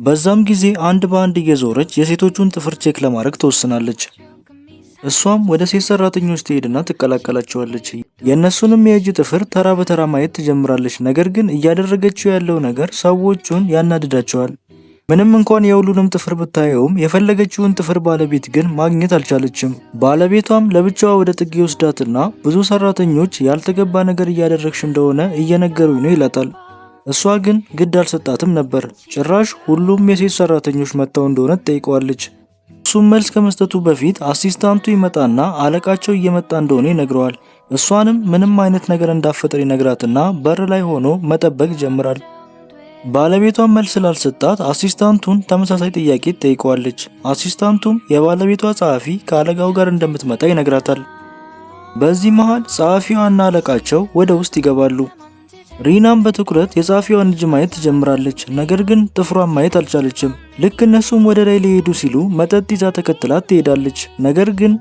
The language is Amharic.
በዛም ጊዜ አንድ በአንድ እየዞረች የሴቶቹን ጥፍር check ለማድረግ ትወስናለች። እሷም ወደ ሴት ሰራተኞች ትሄድና ትቀላቀላቸዋለች። የእነሱንም የእጅ ጥፍር ተራ በተራ ማየት ትጀምራለች። ነገር ግን እያደረገችው ያለው ነገር ሰዎቹን ያናድዳቸዋል። ምንም እንኳን የሁሉንም ጥፍር ብታየውም የፈለገችውን ጥፍር ባለቤት ግን ማግኘት አልቻለችም። ባለቤቷም ለብቻዋ ወደ ጥግ ይወስዳትና ብዙ ሰራተኞች ያልተገባ ነገር እያደረግሽ እንደሆነ እየነገሩኝ ነው ይላታል። እሷ ግን ግድ አልሰጣትም ነበር። ጭራሽ ሁሉም የሴት ሰራተኞች መጥተው እንደሆነ ትጠይቀዋለች። እሱም መልስ ከመስጠቱ በፊት assistant ኡ ይመጣና አለቃቸው እየመጣ እንደሆነ ይነግረዋል። እሷንም ምንም አይነት ነገር እንዳትፈጥር ይነግራትና በር ላይ ሆኖ መጠበቅ ይጀምራል። ባለቤቷን መልስ ስላልሰጣት assistant ኡን ተመሳሳይ ጥያቄ ትጠይቀዋለች። Assistant ኡም የባለቤቷ ጸሐፊ ከአለቃው ጋር እንደምትመጣ ይነግራታል። በዚህ መሃል ጸሐፊዋና አለቃቸው ወደ ውስጥ ይገባሉ። ሪናም በትኩረት የጸሐፊዋን እጅ ማየት ትጀምራለች። ነገር ግን ጥፍሯን ማየት አልቻለችም። ልክ እነሱም ወደ ላይ ሊሄዱ ሲሉ መጠጥ ይዛ ተከትላት ትሄዳለች። ነገር ግን